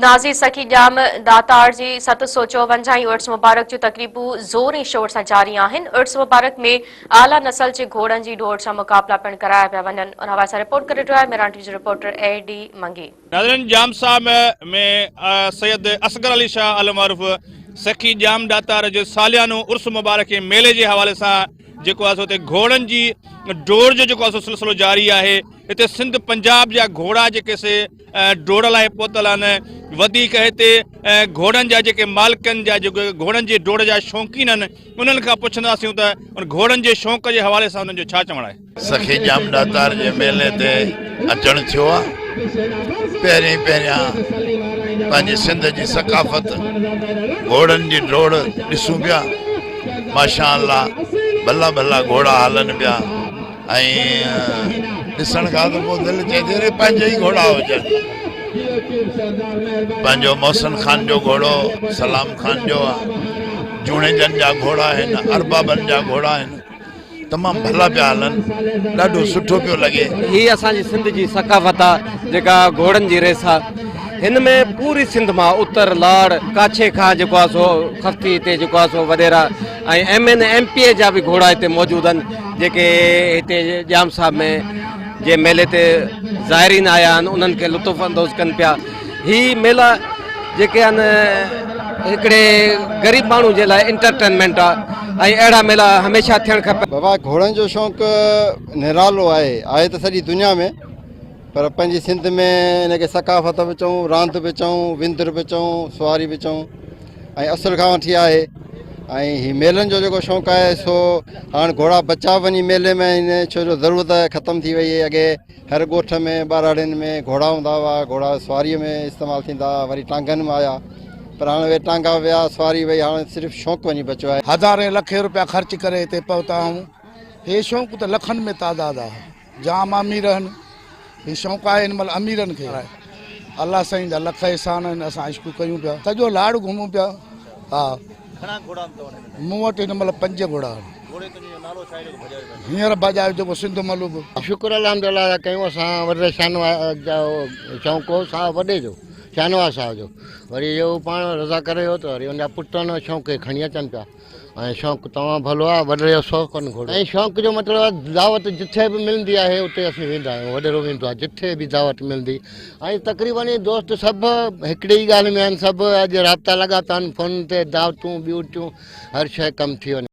نازي سخي ڄام ڏاتار جي 754 هين عرس مبارڪ جون تقريبون زور ۽ شور سان جاري آهن. عرس مبارڪ ۾ اعليٰ نسل جي گهوڙن جي ڊوڙ جا مقابلا پڻ ڪرايا پيا وڃن. ان حوالي سان رپورٽ ڪري رهيو آهي ميران ٽي وي جو رپورٽر اي ڊي منگي. ناظرين ڄام صاحب ۾ سيد اصغر علي شاهه المعروف سخي ڄام ڏاتار جو ساليانو عرس مبارڪ ۽ ميلي جي حوالي سان جيڪو آهي سو اتي گهوڙن جي ڊوڙ جو جيڪو آهي سو سلسلو جاري آهي هتي سنڌ پنجاب جا گهوڙا جيڪي سي ڊوڙ لاء پهتل آهن وڌيڪ هتي گهوڙن جا جيڪي مالڪن جا جيڪي گهوڙن جي ڊوڙ جا شوقين آهن انهن کان پڇنداسيون ته ان گهوڙن جي شوق جي حوالي سان انهن جو ڇا چوڻ آهي. سخي ڄام ڏاتار جي ميلي تي اچڻ ٿيو آ پهرين پهريان پنهنجي سنڌ جي ثقافت گهوڙن جي ڊوڙ ڏسون پيا ماشاء الله ڀلا ڀلا گهوڙا هلن پيا. ۽ ڏسڻ کان ته پوء دل چئي ٿي اري پنهنجا ئي گهوڙا هجن. پنهنجو محسن خان جو گهوڙو سلام خان جو آ، جوڻيجن جا گهوڙا آهن، اربابن جا گهوڙا آهن، تمام ڀلا پيا هلن، ڏاڍو سٺو پيو لڳي. هي اسان جي سنڌ جي ثقافت آ جيڪا گهوڙن جي ريس آ. هن ۾ پوري سنڌ مان اتر، لاڙ، ڪاڇي کان جيڪو آ سو خفتي هتي جيڪو آ سو وڏيرا ۽ ايم اين ايم پي اي جا به گهوڙا هتي موجود آهن جيڪي هتي ڄام صاحب ۾ جي ميلي تي زائرين آيا آهن انهن کي لطف اندوز ڪن پيا هي ميلا جيڪي آهن هڪڙي غريب ماڻهو جي لاء انٽرٽينمينٽ آ ۽ اهڙا ميلا هميشه ٿيڻ کپن. بابا گهوڙن جو شوق نرالو آهي آهي ته سڄي دنيا ۾ پر پنهنجي سنڌ ۾ ان کي ثقافت به چئون، راند به چئون، وندر به چئون، سواري به چئون ۽ اصل کان وٺي آهي ۽ هي ميلن جو جيڪو شوق آهي سو هاڻ گهوڙا بچا وڃي ميلي ۾ آهن ڇو جو ضرورت ختم ٿي وئي اڳي هر ڳوٺ ۾ ٻهراڙين ۾ گهوڙا هوندا هئا گهوڙا سواري ۾ استعمال ٿيندا هئا وري ٽانگن ۾ آيا پر هاڻ اهي ٽانگا ويا سواري وئي هاڻ صرف شوق وڃي بچيو آهي. هزارين لکين روپيا خرچ ڪري هتي پهتا آهيون هي شوق ته لکن ۾ تعداد آهي. جام امير آهن هي شوق آهي هن مهل اميرن کي الله سائين جا لک احسان آهن اسان عشق ڪيون پيا سڄو لاڙ گهمون پيا ها گهڻا گهوڙا آهن توهان وٽ مون وٽ هن مهل پنج گهوڙا آهن گهوڙي تنهنجي جو نالو ڇا آهي جيڪو ڀڄايو پيا هينئر ڀڄايو جيڪو سنڌ ملوڪ. شڪر الحمد الله جا ڪيون اسان وڏي شاهنواز جو شوق هو صاحب وڏي جو شاهنواز صاحب جو وري اهو پاڻ رضا ڪري ويو ته وري ان جا پٽ ان شوق کي کڻي اچن پيا ۽ شوق تمام ڀلو آهي وڏڙي جو شوق ڪونهي گهوڙو ۽ شوق جو مطلب آهي دعوت جٿي به ملندي آهي اتي اسين ويندا آهيون وڏيرو ويندو آهي جٿي به دعوت ملندي ۽ تقريبن هي دوست سڀ هڪڙي ئي ڳالهه ۾ آهن سڀ اڄ رابطا لڳا پيا آهن فون تي دعوتون ٻيون ٽيون هر شيء ڪم ٿي وڃي.